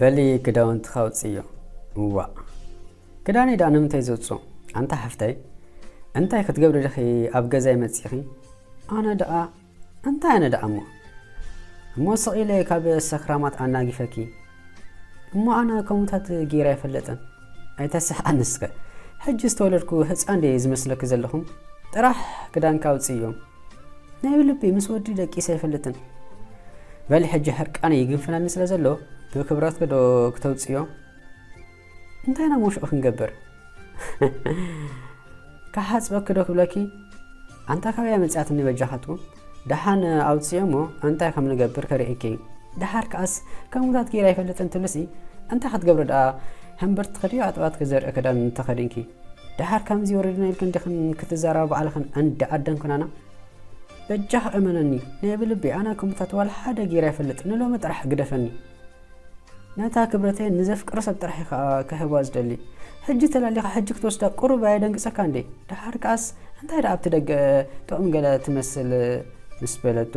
በሊ ክዳውንትኻ ኣውፅዮ። እዋእ፣ ክዳነይ ደኣ ንምንታይ ዘውፅኦ? ኣንታ ሓፍተይ፣ እንታይ ክትገብሪ ዲኺ ኣብ ገዛይ መፂእኺ? ኣነ ደኣ እንታይ ኣነ ደኣ እሞ? እሞ ስቕ ኢለ ካብ ሰኽራማት ኣናጊፈኪ። እሞ ኣነ ከምኡታት ገይረ ኣይፈልጥን። ኣይተስሕቐኒ እስከ። ሕጂ ዝተወለድኩ ህፃን ድየ ዝመስለኪ ዘለኹ? ጥራሕ ክዳንካ ኣውፅዮ። ናይ ብልቢ ምስ ወዲ ደቂሰ ኣይፈልጥን። በሊ ሕጂ ሕርቃነይ ይግንፍለኒ ስለ ዘሎ ብክብረትኪ ዶ ክተውፅዮ? እንታይ ኢና ሞሽኡ ክንገብር? ክሓፅበኪ ዶ ክብለኪ? ኣንታ ካበይ መፅኣትኒ በጃኻትኩም? ደሓን ኣውፅዮ እሞ እንታይ ከም ንገብር ከርእየኪ። ደሓር ከኣስ ከምኡታት ገይረ ኣይፈልጥን ትብልሲ እንታይ ክትገብሪ ደኣ? ሕምብርትኺ ድዩ ኣጥባትኪ ዘርኢ ክዳን እንተኸዲንኪ? ደሓር ከምዚ ወሪድና ኢልክን ዲኽን ክትዛረባ ባዕልኽን እንዳ ኣደን ኩናና? በጃኺ እመነኒ፣ ናይ ብልቢ ኣነ ከምኡታት ዋላ ሓደ ገይረ ኣይፈልጥ፣ ንሎሚ ጥራሕ ግደፈኒ። ነታ ክብረተይ ንዘፍቅሮ ሰብ ጥራሕ ኢኻ ክህባ ዝደሊ። ሕጂ ተላሊኻ ሕጂ ክትወስዳ ቁሩብ ኣየደንግጸካ እንዴ? ደሓር ከኣስ እንታይ ደኣ ኣብቲ ደገ ጥዑም ገለ ትመስል ምስ በለቶ፣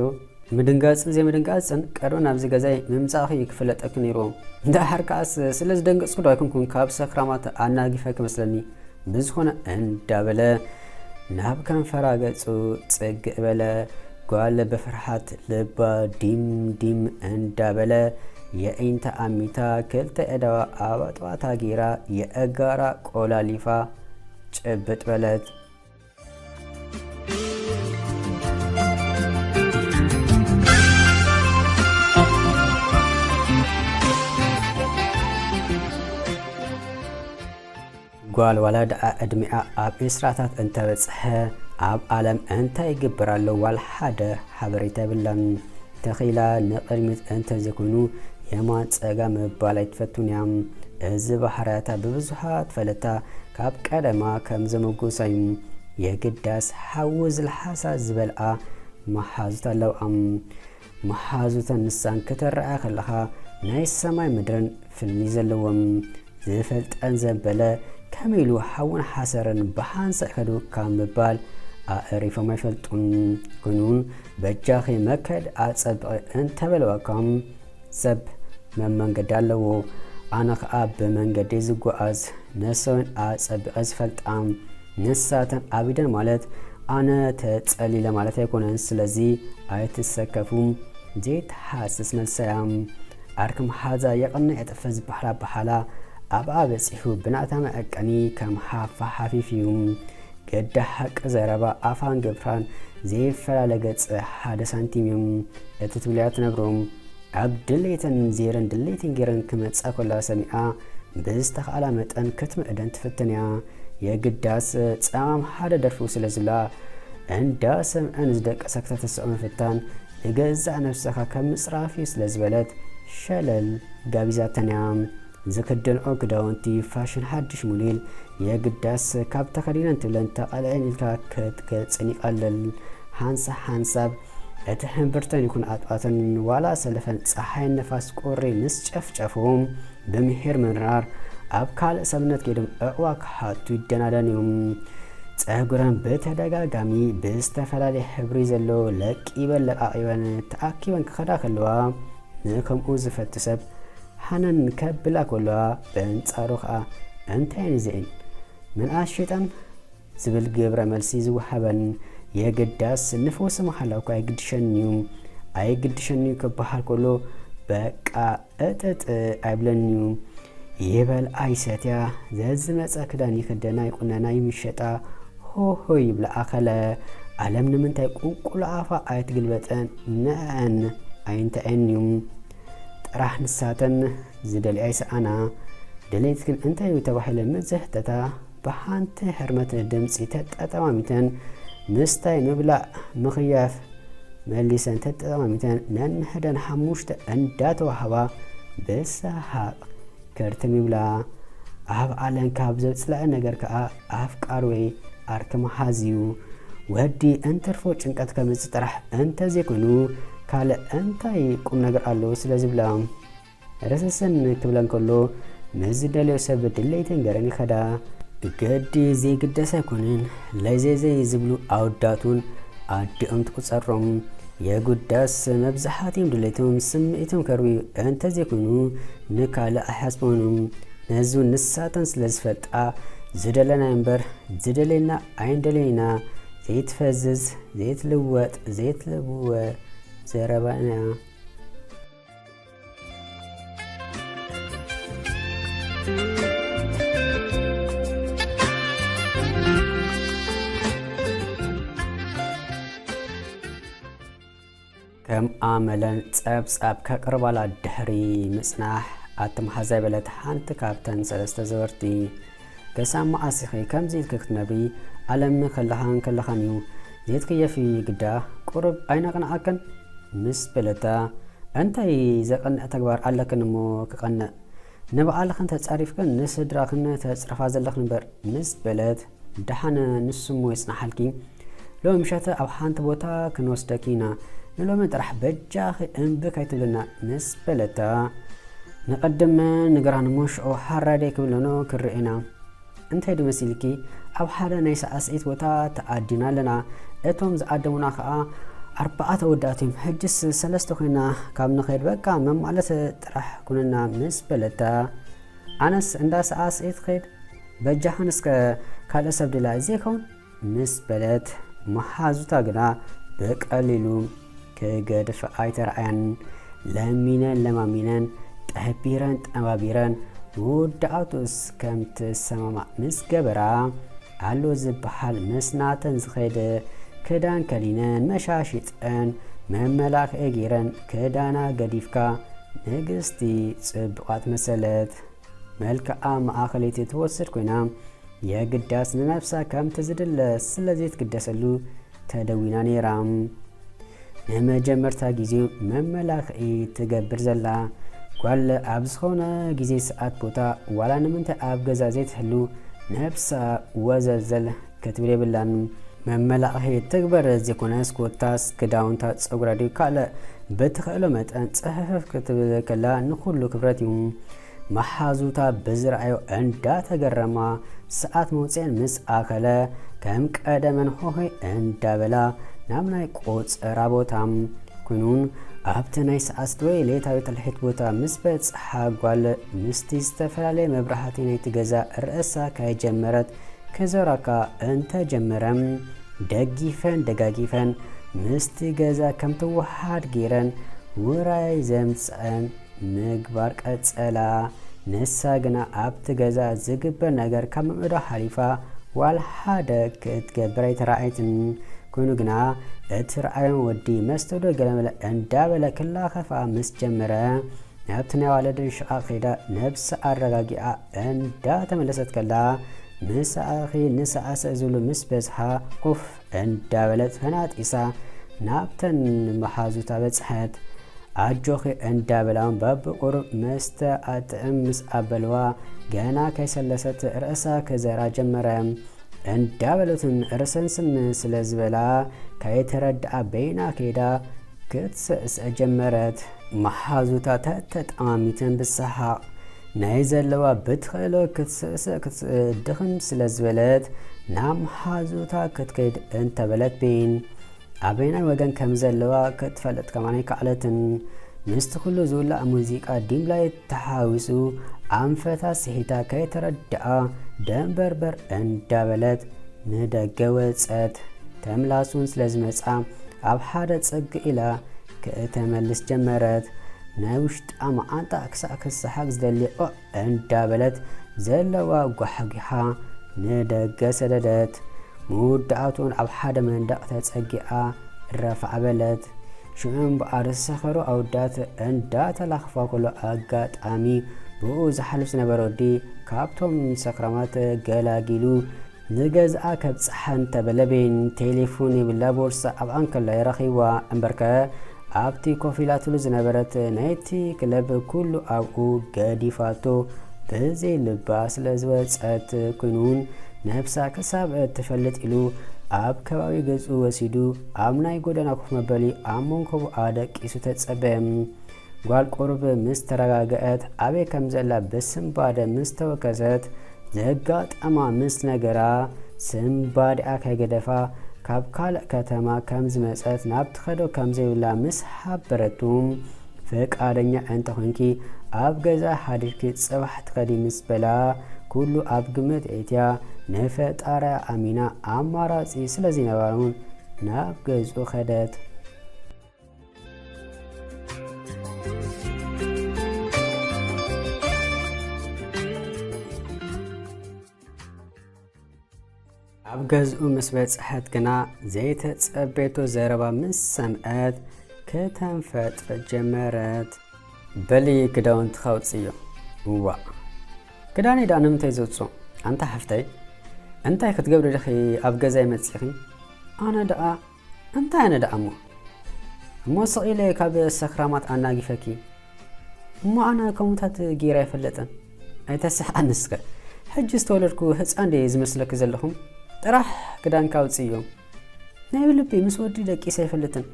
ምድንጋጽን ዘይምድንጋጽን ቀደም ናብዚ ገዛይ ምምጻእኺ እዩ ክፍለጠኪ ነይርዎ። ደሓር ከኣስ ስለ ዝደንገጽኩ ዶ ኣይኮንኩን ካብ ሰኽራማት ኣናጊፈኪ መስለኒ። ብዝኾነ እንዳበለ ናብ ከንፈራ ገጹ ጽግዕ በለ። ጓል ብፍርሓት ልባ ዲም ዲም እንዳበለ የዒንታ ኣሚታ ክልተ ኣእዳዋ ኣብ ኣጥባታ ገይራ የእጋራ ቆላሊፋ ጭብጥ በለት። ጓል ዋላ ደኣ ዕድሚኣ ኣብ ዒስራታት እንተበጽሐ ኣብ ዓለም እንታይ ይግበር ኣሎ ዋላ ሓደ ሓበሬታ የብላን። ተኺላ ንቕድሚት እንተዘይኮይኑ የማን ጸጋም ምባል ኣይትፈቱን እያ። እዚ ባህርያታ ብብዙሓት ፈለጥታ ካብ ቀደማ ከም ዘመጉሳ እዩ። የግዳስ ሓዊ ዝልሓሳ ዝበልኣ መሓዙት ኣለውኣ። መሓዙተን ንሳን ከተረኣያ ከለኻ ናይ ሰማይ ምድርን ፍልልይ ዘለዎም። ዝፈልጠን ዘበለ ከመይ ኢሉ ሓውን ሓሰርን ብሓንሳእ ከዱ ካብ ምባል ኣዕሪፎም ኣይፈልጡን። ኮይኑ በጃኺ መከድ ኣጸብቒ እንተበለዋካ ሰብ መመንገዲ ኣለዎ። ኣነ ኸኣ ብመንገዲ ዝጓዓዝ ነሰውን ኣጸቢቐ ዝፈልጣ። ንሳተን ኣቢደን ማለት ኣነ ተጸሊለ ማለት ኣይኮነን። ስለዚ ኣይትሰከፉ። ዘይትሃስስ መልሰያ። ኣርክም ሓዛ የቐነ የጠፈ ዝበሃል ኣበሃላ ኣብኣ በጺሑ ብናታ መዐቀኒ ከም ሃፋ ሓፊፍ እዩ። ገዳ ሓቂ ዘረባ ኣፋን ግብራን ዘይፈላለ ገጽ ሓደ ሳንቲም እዩ። እቲ ትብልያ ትነብሮ። ኣብ ድሌተን ዜረን ድሌተን ጌረን ክመጻ ከላ ሰሚዓ ብዝተኻእላ መጠን ክትምዕደን ትፍትን እያ። የግዳስ ጸማም ሓደ ደርፉ ስለ ዝብላ እንዳ ሰምዐን ዝደቀሳ ክተተስዖ ምፍታን ንገዛእ ነብስኻ ከም ምጽራፍ እዩ ስለ ዝበለት ሸለል ጋቢዛተን እያ። ዝክደንኦ ክዳውንቲ ፋሽን ሓድሽ ሙዴል የግዳስ ካብ ተኸዲነን ትብለን ተቐልዐን ኢልካ ክትገልጽን ይቐልል። ሓንሳብ ሓንሳብ እቲ ሕምብርተን ይኹን ኣጥባተን ዋላ ሰለፈን ጸሓይን ነፋስ ቁሪ ምስ ጨፍጨፍዎም ብምሒር ምንራር ኣብ ካልእ ሰብነት ከይዶም ዕቕባ ክሓቱ ይደናደን እዮም። ጸጉረን ብተደጋጋሚ ብዝተፈላለየ ሕብሪ ዘለዎ ለቂበን ለቓቒበን ተኣኪበን ክኸዳ ከለዋ ንከምኡ ዝፈቱ ሰብ ሃነን ከብላ ከለዋ በንጻሩ ኸኣ እንታይ ንዘኢን ምንኣስ ሸይጣን ዝብል ግብረ መልሲ ዝወሃበን የግዳስ ንፈውሲ መሃላ እኳ ኣይግድሸንዩ ኣይግድሸንዩ ክበሃል ከሎ በቃ እጥጥ ኣይብለንዩ ይበል ኣይሰትያ ዘዝመጸ ክዳን ይክደና ይቁነና ይምሸጣ ሆሆ ይብላ ኣኸለ ኣለም ንምንታይ ቁንቁሎ ኣፋ ኣይትግልበጠን ንዐን ኣይንተዐንዩ ጥራሕ ንሳተን ዝደልያ ይሰኣና ድሌትክን እንታይ እዩ ተባሂለ ምስ ዘሕተታ ብሓንቲ ህርመት ድምፂ ተጠጠማሚተን ምስታይ ምብላዕ ምኽያፍ መሊሰን ተጠጠማሚተን ነንሕደን ሓሙሽተ እንዳተዋህባ ብሰሓቕ ከርትም ይብላ። ኣብ ዓለም ካብ ዘፅልዐ ነገር ከዓ ኣፍቃር ወይ ኣርኪ ምሓዝ እዩ። ወዲ እንትርፎ ጭንቀት ከምፅእ ጥራሕ እንተዘይኮይኑ ካልእ እንታይ ቁም ነገር ኣለዎ ስለ ዝብላ። ረሰሰን ክብለን ከሎ ምስ ዝደልዮ ሰብ ድሌተን ገረን ይኸዳ። ብገዲ ዘይግደስ ኣይኮነን። ለዘይዘይ ዝብሉ ኣወዳት እውን ኣዲኦም ትቁጸሮም። የጉዳስ መብዛሕትኦም ድሌቶም ስምዒቶም ከርብዩ እንተዘይኮይኑ ንካልእ ኣይሓስቦምን። ነዚ እውን ንሳተን ስለ ዝፈልጣ ዝደለናዮ እምበር ዝደለየና ኣይንደለየና ዘይትፈዝዝ ዘይትልወጥ ዘይትልብወ ዘረባ ኢና። ከም ኣመለን ጸብጻብ ከቕርባላ ድሕሪ ምጽናሕ፣ ኣቲ መሓዛይ በለት ሓንቲ ካብተን ሰለስተ ዘወርቲ። ክሳብ መዓስ ኢኺ ከምዚ ኢልኪ ክትነብሪ? ዓለም ከለኻን ከለኻን እዩ። ዘይትክየፊ ግዳ፣ ቁሩብ ኣይነቕንዓክን? ምስ በለታ፣ እንታይ ዘቕንዕ ተግባር ኣለክን እሞ ክቐንዕ? ንባዕልኽን ተጻሪፍክን ንስድራኽን ተጽርፋ ዘለኽን እምበር፣ ምስ በለት፣ ደሓን ንሱ እሞ የጽንሓልኪ። ሎሚ ምሸት ኣብ ሓንቲ ቦታ ክንወስደኪ ኢና። ንሎሚ ጥራሕ በጃኺ እምቢ ከይትብልና፣ ምስ በለታ፣ ንቐድም ንገራ እሞ ሽዑ ሓራይ ደይ ክብለኖ ክንርኢ ኢና። እንታይ ዶ መሲልኪ? ኣብ ሓደ ናይ ሳዕስዒት ቦታ ተኣዲና ኣለና። እቶም ዝኣደሙና ኸኣ ኣርባዕተ ኣወዳት እዮም። ሕጅስ ሰለስተ ኮይና ካብ ንኸይድ፣ በቃ መማለሲ ጥራሕ ኩንና፣ ምስ በለታ፣ ኣነስ እንዳ ሳዕስዒት ክኸይድ፣ በጃኽን እስከ ካልእ ሰብ ድላ ዘይከውን? ምስ በለት፣ መሓዙታ ግና ብቐሊሉ ክገድፍ ኣይተራእያን። ለሚነን ለማሚነን፣ ጠቢረን ጠባቢረን፣ መወዳእቱስ ከም ትሰማማዕ ምስ ገበራ፣ ኣሎ ዝበሃል ምስ ናተን ዝኸይድ ክዳን ከዲነን፣ መሻሽጠን፣ መመላኽዒ ገይረን፣ ክዳና ገዲፍካ፣ ንግስቲ ጽቡቓት መሰለት። መልክዓ ማእኸለይቲ ትወስድ ኮይና፣ የግዳስ ንነብሳ ከምቲ ዝድለ ስለ ዘይትግደሰሉ ተደዊና ነይራ። ንመጀመርታ ግዜ መመላኽዒ ትገብር ዘላ ጓል፣ ኣብ ዝኾነ ግዜ ሰዓት ቦታ፣ ዋላ ንምንታይ ኣብ ገዛ ዘይትህሉ፣ ነብሳ ወዘልዘል ክትብል የብላን። መመላኽዒ ትግበር ዘይኮነስ፣ ኮታስ ክዳውንታ፣ ጸጉራ ድዩ ካልእ ብትኽእሎ መጠን ጽፍፍፍ ክትብል ከላ ንኹሉ ክብረት እዩ። መሓዙታ ብዝረኣዮ እንዳተገረማ፣ ሰዓት መውጽኤን ምስ ኣኸለ፣ ከም ቀደመን ሆሆይ እንዳበላ ናብ ናይ ቆጸራ ቦታ። ኩኑን ኣብቲ ናይ ሰዓት ወይ ሌታዊ ትልሒት ቦታ ምስ በጽሓ፣ ጓል ምስቲ ዝተፈላለየ መብራህቲ ናይቲ ገዛ ርእሳ ከይጀመረት ክዘራካ እንተጀመረ፣ ደጊፈን ደጋጊፈን ምስቲ ገዛ ከም ትወሃድ ገይረን ውራይ ዘምጽአን ምግባር ቀጸላ። ንሳ ግና ኣብቲ ገዛ ዝግበር ነገር ካብ ምእዶ ሓሊፋ ዋላ ሓደ ክትገብር ኣይተራእየትን። ኮይኑ ግና እቲ ረኣዮም ወዲ መስተ ዶ ገለመለ እንዳበለ ክላኸፋ ምስ ጀመረ፣ ናብቲ ናይ ዋለደን ሽቓቕ ከይዳ ነብሳ ኣረጋጊኣ እንዳተመለሰት ከላ፣ ምሳኺ ንሰዓሰዕ ዝብሉ ምስ በዝሓ ኮፍ እንዳበለት ፈናጢሳ ናብተን መሓዙታ በጽሐት። ኣጆኺ እንዳበላውን በብቁሩብ መስተ ኣጥዕም ምስ ኣበልዋ፣ ገና ከይሰለሰት ርእሳ ክዘራ ጀመረ። እንዳበለትን ርሰንስን ስለ ዝበላ፣ ከይተረድኣ በይና ከይዳ ክትስዕስዕ ጀመረት። መሓዙታ ተተጠማሚተን ብሰሓቕ ናይ ዘለዋ ብትኽእሎ ክትስዕስዕ ክትድኽም ስለ ዝበለት፣ ናብ መሓዙታ ክትከይድ እንተበለት ብይን ኣበየናይ ወገን ከም ዘለዋ ክትፈልጥ ከማን ኣይከኣለትን። ምስቲ ኩሉ ዝውላዕ ሙዚቃ ዲምላይት ተሓዊሱ ኣንፈታ ስሒታ ከይተረድኣ ደንበርበር እንዳበለት ንደገ ወጸት። ተምላስ እውን ስለ ዝመጻ ኣብ ሓደ ጽግ ኢላ ክእተመልስ ጀመረት። ናይ ውሽጣ መዓንጣ ክሳዕ ክሰሓቅ ዝደሊ ኦዕ እንዳበለት ዘለዋ ጓሕጒሓ ንደገ ሰደደት። መወዳእትኡን ኣብ ሓደ መንደቕ ተጸጊዓ ረፋዕ በለት። ሽዑ እምበኣር ዝሰኸሩ ኣወዳት እንዳተላኽፋ ከሎ ኣጋጣሚ ብኡ ዝሓልፍ ዝነበረ ወዲ ካብቶም ሰክራማት ገላጊሉ ንገዝኣ ከብጽሓ እንተበለ ቤን ቴሌፎን የብላ ቦርሳ ኣብ ኣንከላይ ረኺብዋ እምበርከ ኣብቲ ኮፍ ኢላትሉ ዝነበረት ናይቲ ክለብ ኩሉ ኣብኡ ገዲፋቶ ብዘይ ልባ ስለ ዝወጸት ኩኑን ነብሳ ክሳብ እትፈልጥ ኢሉ ኣብ ከባቢ ገጹ ወሲዱ ኣብ ናይ ጎደና ኮፍ መበሊ ኣብ መንኮቡ ኣደቂሱ ተጸበ። ጓል ቁሩብ ምስ ተረጋግአት ኣበይ ከም ዘላ ብስንባደ ምስ ተወከሰት ዘጋጠማ ምስ ነገራ ስንባዲኣ ከይገደፋ ካብ ካልእ ከተማ ከም ዝመጸት ናብ ትኸዶ ከም ዘይብላ ምስ ሓበረቱ፣ ፍቃደኛ እንተኾንኪ ኣብ ገዛ ሓዲርኪ ጽባሕ ትኸዲ ምስ በላ፣ ኩሉ ኣብ ግምት ኣእትያ ንፈጣሪኣ ኣሚና ኣማራጺ ስለ ዘይነበሮም ናብ ገዝኡ ከደት። ኣብ ገዝኡ ምስ በጽሐት ግና ዘይተጸበየቶ ዘረባ ምስ ሰምዐት ከተንፈጥፈጥ ጀመረት። በሊ ክዳውንትኻ ኣውጽዮ። እዋእ፣ ክዳነይ ደኣ ንምንታይ ዘውጽኦ? ኣንታ ሓፍተይ፣ እንታይ ክትገብሪ ዲኺ ኣብ ገዛይ መጺኺ? ኣነ ደኣ እንታይ ኣነ ደኣ እሞ? እሞ ስቕ ኢለ ካብ ሰኽራማት ኣናጊፈኪ። እሞ ኣነ ከምኡታት ገይረ ኣይፈልጥን። ኣይተስሕቐኒ እስከ። ሕጂ ዝተወለድኩ ህፃን ድየ ዝመስለኪ ዘለኹም? ጥራሕ ክዳንካ ኣውፅእዮ። ናይ ብልቢ ምስ ወዲ ደቂሰ ኣይፈልጥን።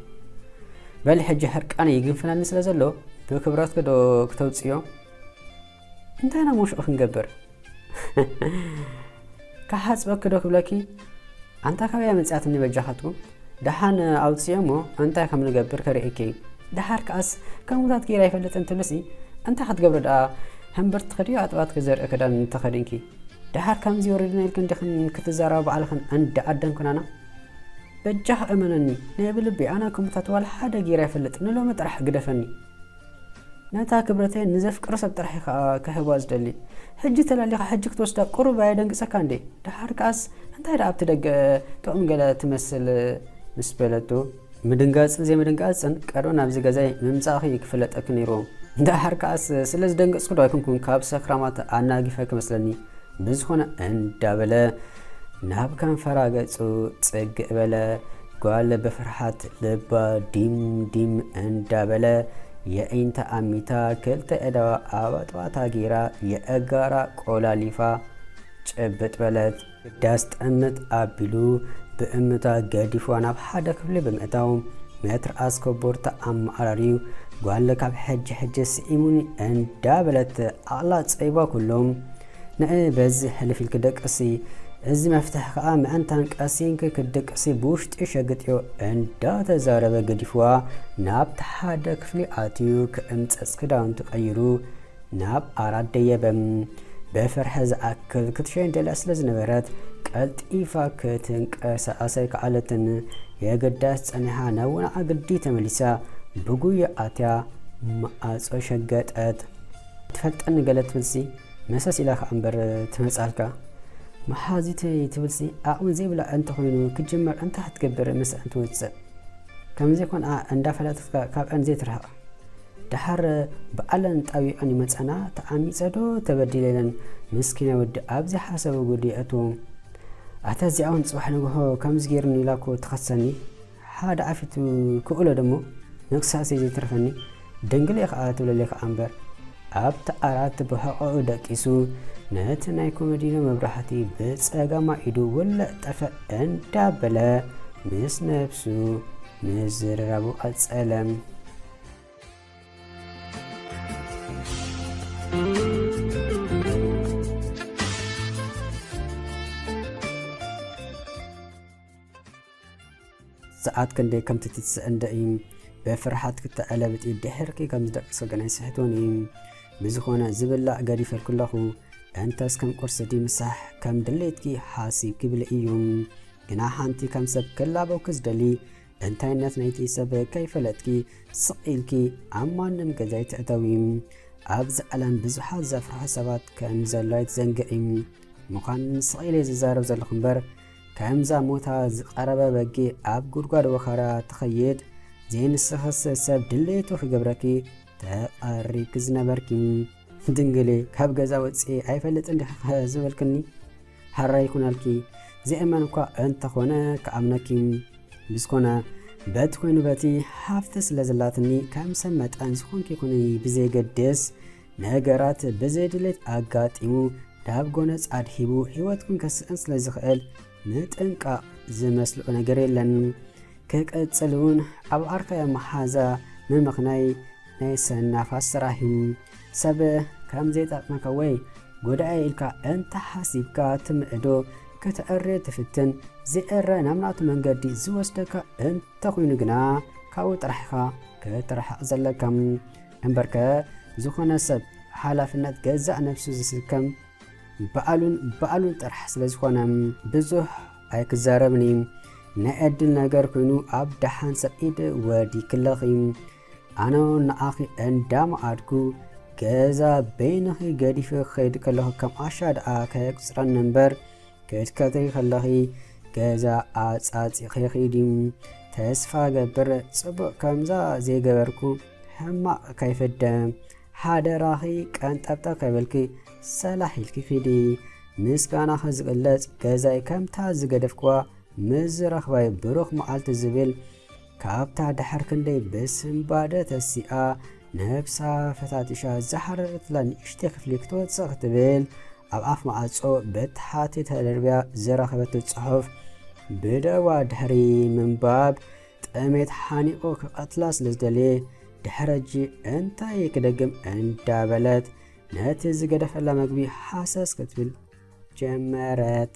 በል ሕጂ ሕርቃነይ ይግንፍለኒ ስለ ዘሎ ብክብረትኪ ዶ ክተውፅእዮ? እንታይ ኢና ሞሽኡ ክንገብር? ክሓጽበኪ ዶ ክብለኪ? ኣንታ ካበይ ኣመጺኣትኒ በጃኻትኩም? ደሓን ኣውጽእዮ እሞ እንታይ ከም ንገብር ከርእየኪ። ደሓር ከኣስ ከምኡታት ገይረ ኣይፈልጥን ትብልሲ፣ እንታይ ክትገብሪ ደኣ? ህምብርቲ ትኸድዮ ኣጥባትኪ ዘርኢ ክዳን እንተኸዲንኪ። ደሓር ከምዚ ወሪድና ኢልክን ዲኽን ክትዛረባ ባዕልኽን እንዳ ኣደን ኩናና? በጃኻ እመነኒ፣ ናይ ብልቢ ኣነ ከምኡታት ዋላ ሓደ ገይረ ኣይፈልጥን፣ ንሎሚ ጥራሕ ግደፈኒ። ነታ ክብረተይ ንዘፍቅሮ ሰብ ጥራሕ እየ ኸኣ ክህባ ዝደሊ። ሕጂ ተላሊኻ ሕጂ ክትወስዳ ቁሩብ ኣየደንግጸካ እንዴ? ደሓር ከኣስ እንታይ ደኣ ኣብቲ ደገ ጥዑም ገለ ትመስል ምስ በለቶ፣ ምድንጋጽን ዘይምድንጋጽን ቀደም ናብዚ ገዛይ ምምጻእኺ ክፍለጠኪ ነይርዎ። ደሓር ከኣስ ስለ ዝደንገጽኩ ዶ ኣይኮንኩን ካብ ሰክራማት ኣናጊፈኪ መስለኒ። ብዝኾነ እንዳበለ ናብ ከንፈራ ገጹ ጽግእ በለ። ጓል ብፍርሓት ልባ ዲም ዲም እንዳበለ የዒንታ ኣሚታ ክልተ ኣእዳዋ ኣብ ኣጥባታ ገይራ የእጋራ ቆላሊፋ ጭብጥ በለት። ዳስ ጠምጥ ኣቢሉ ብእምታ ገዲፍዋ ናብ ሓደ ክፍሊ ብምእታው መትርኣስ ኮቦርታ ኣመዓራርዩ ጓል ካብ ሕጂ ሕጂ ስዒሙኒ እንዳበለት ዓቕላ ጸይባ ኩሎም ንዒ በዚ ሕልፍ ኢልኪ ደቅሲ፣ እዚ መፍትሒ ከኣ ምእንታን ቀሲንኪ ክትድቅሲ ብውሽጢ ሸግጥዮ እንዳተዛረበ ገዲፍዋ ናብቲ ሓደ ክፍሊ ኣትዩ ክእምጸጽ ክዳውንቱ ቀይሩ ናብ ዓራት ደየበ። ብፍርሒ ዝኣክል ክትሸይን ደልያ ስለ ዝነበረት ቀልጢፋ ክትንቀሳቐስ ኣይከኣለትን። የግዳስ ጸኒሓ ናብ ወንዓ ግዲ ተመሊሳ ብጉያ ኣትያ ማዕጾ ሸገጠት። ትፈልጠኒ ገለ ትብልሲ መሰስ ኢላ ከኣ እምበር ትመጻልካ። መሓዚተይ ትብልሲ ዓቕሚ ዘይብላ እንተኾይኑ ክጅመር እንታይ ክትገብር ምስአን ትወጽእ? ከምዘይኮንኣ እንዳፈለጠትካ ካብአን ዘይትርሕቕ። ደሓር ብኣለን ጣቢቐን ይመጻና ተዓሚጸ ዶ ተበዲለ ኢለን ምስኪናይ ወዲ ኣብ ዘይሓሰቦ ጉዲ የእትዎም። ኣታ እዚኣ እውን ጽባሕ ንግሆ ከምዚ ገይሩኒ ኢላ እኮ ትኸሰኒ። ሓደ ዓፊቱ ክእሎ ደሞ መክሳሰይ ዘይተርፈኒ። ደንግለ ከኣ ትብለለይ ከኣ እምበር ኣብቲ ዓራት ብሕቖኡ ደቂሱ ነቲ ናይ ኮመዲኖ መብራህቲ ብጸጋማ ኢዱ ውልዕ ጠፈእ እንዳበለ ምስ ነብሱ ምዝርራቡ ቀጸለ። ሰዓት ክንደይ ከም ትትስእ እንደ እዩ ብፍርሓት ክተዕለብጢ ድሕርኪ ከም ዝደቅሶ ግን ኣይስሕቶን እዩ። ብዝኾነ ዝብላዕ ገዲፈልኩ ኣለኹ። እንተስ ከም ቁርሲ ድዩ ምሳሕ ከም ድሌትኪ ሓሲብኪ ብልዒ እዩ። ግና ሓንቲ ከም ሰብ ክላበውኪ ዝደሊ እንታይነት ናይቲ ሰብ ከይፈለጥኪ ስቕ ኢልኪ ኣብ ማንም ገዛ ኣይትእተዊ። ኣብዚ ዓለም ብዙሓት ዘፍርሑ ሰባት ከም ዘለዉ ኣይትዘንግዒ። ምዃን ስቕ ኢለ ዝዛረብ ዘለኹ እምበር ከምዛ ሞታ ዝቐረበ በጊዕ ኣብ ጉድጓድ ወኸራ ትኸይድ ዘይንስኽስ ሰብ ድሌቱ ክገብረኪ ተቐሪብኪ ዝነበርኪ። ድንግሌ ካብ ገዛ ወፅኤ ኣይፈልጥን ዲኺ ዝበልክኒ? ሓራይ ይኹነልኪ። ዝእመን እኳ እንተኾነ ክኣምነኪ። ብዝኾነ በቲ ኮይኑ በቲ ሓፍቲ ስለ ዘላትኒ ከም ሰብ መጠን ዝኾንኪ ይኹኒ ብዘይገድስ ነገራት ብዘይድሌት ኣጋጢሙ ናብ ጎነጽ ኣድሂቡ ህይወትኩም ከስእን ስለ ዝኽእል ምጥንቃቕ ዝመስልኦ ነገር የለን። ክቕጽል እውን ኣብ ዓርካያ መሓዛ ምምኽናይ ናይ ሰናፋት ስራሕ እዩ። ሰብ ከም ዘይጠቕመካ ወይ ጎዳኢ ኢልካ እንተሓሲብካ ትምዕዶ ከተእሪ ትፍትን፣ ዝእረ ናብ ናቱ መንገዲ ዝወስደካ እንተኾይኑ ግና ካብኡ ጥራሕ ኢኻ ክትርሕቕ ዘለካ። እምበርከ ዝኾነ ሰብ ሓላፍነት ገዛእ ነብሱ ዝስከም ባዕሉን ባዕሉን ጥራሕ ስለ ዝኾነ ብዙሕ ኣይክዛረብን እዩ። ናይ ዕድል ነገር ኮይኑ ኣብ ደሓን ሰብ ኢድ ወዲክለኺ። ኣነ ንዓኺ እንዳመዓድኩ ገዛ በይንኺ ገዲፈ ክኸይድ ከለኹ ከም ዓሻ ደኣ ከየቁጽረኒ እምበር ክትከትሪ ከለኺ ገዛ ኣጻጺኺ ኺዲ። ተስፋ ገብር ጽቡቕ ከምዛ ዘይገበርኩ ሕማቕ ከይፍደ። ሓደራኺ ቀንጠብጠብ ከይበልኪ ሰላሕ ኢልኪ ኺዲ። ምስጋናኺ ዝግለጽ ገዛይ ከምታ ዝገደፍክዋ ምስ ዝረኽባይ ብሩኽ መዓልቲ ዝብል ካብታ ድሕር ክንደይ ብስንባደ ተሲኣ ነብሳ ፈታቲሻ ዝሓረረትላ ንእሽተይ ክፍሊ ክትወጽእ ክትብል ኣብ ኣፍ ማዕጾ በቲ ሓቲ ተደርብያ ዝረኸበቶ ጽሑፍ ብደዋ ድሕሪ ምንባብ ጥሜት ሓኒቑ ክቐትላ ስለ ዝደለየ ድሕሪ ሕጂ እንታይ ክደግም እንዳበለት ነቲ ዝገደፈላ መግቢ ሃሰስ ክትብል ጀመረት።